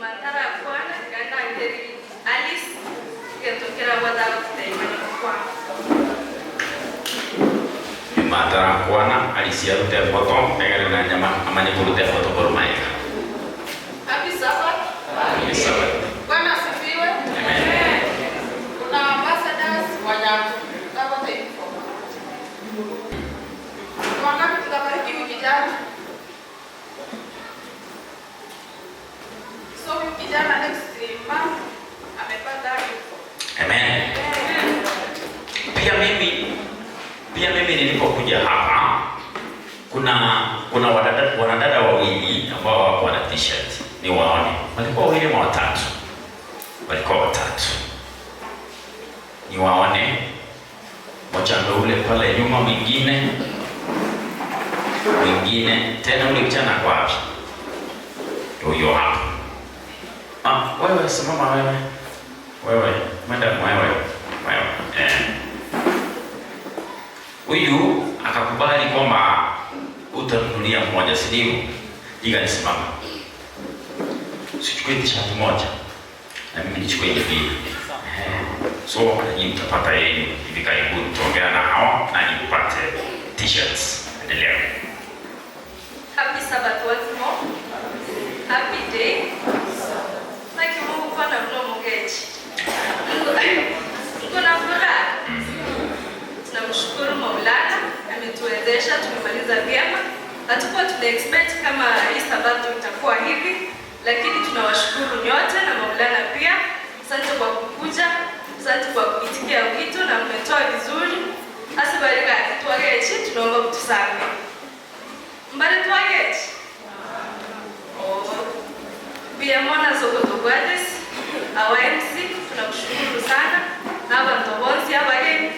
Nyumatara kwana ganda ngeri Alice getokera wada kutaimana kwa. Nyumatara kwana Alice arute foto egere na nyama amanye kurute foto korumaika. Happy Sabbath. Happy Sabbath. Bwana asifiwe. Amen. Kuna ambassadors wa Nyambu. Tutapata info. Wangapi tutabariki huyu kijana? So huyu kijana next month amepata info. Amen. Pia mimi nilipokuja hapa kuna wanadada wawili ambao wako na t-shirt. Ni waone. Walikuwa wawili ama watatu? Walikuwa watatu. Ni waone. Mmoja ndio ule pale nyuma, mwingine tena ule kijana kwa wapi? Huyo hapa. Ah, wewe simama wewe. Wewe, mwenda wewe. Wewe. Eh. Huyu akakubali kwamba utanunulia mmoja, si ndio? Jiga nisimama. Usichukue t-shirt moja na mimi nichukue nyingine. Eh. So nyinyi mtapata yenu hivi karibuni, tutaongea na hawa na nyinyi mpate t-shirts. Endelea. Happy Sabbath once more. Happy day. Thank you Mungu kwa na mlomo gechi. Tuko na furaha. Tunamshukuru Maulana ametuwezesha tumemaliza vyema. Hatukuwa tuna expect kama hii Sabato itakuwa hivi, lakini tunawashukuru nyote na Maulana pia. Asante kwa kukuja, asante kwa kuitikia wito na mmetoa vizuri. Hasa barika twagechi, tunaomba kutusamehe. Mbare twagechi. Oh. Pia mwana Sokotogwades, our MC, tunakushukuru sana. Abantu bonsi abageni,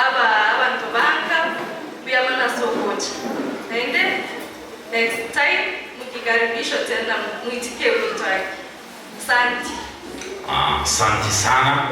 aba abantu banka, pia mwana Sokocha. Naende next time mkikaribishwa tena muitikie wito wake. Asante. Asante sana.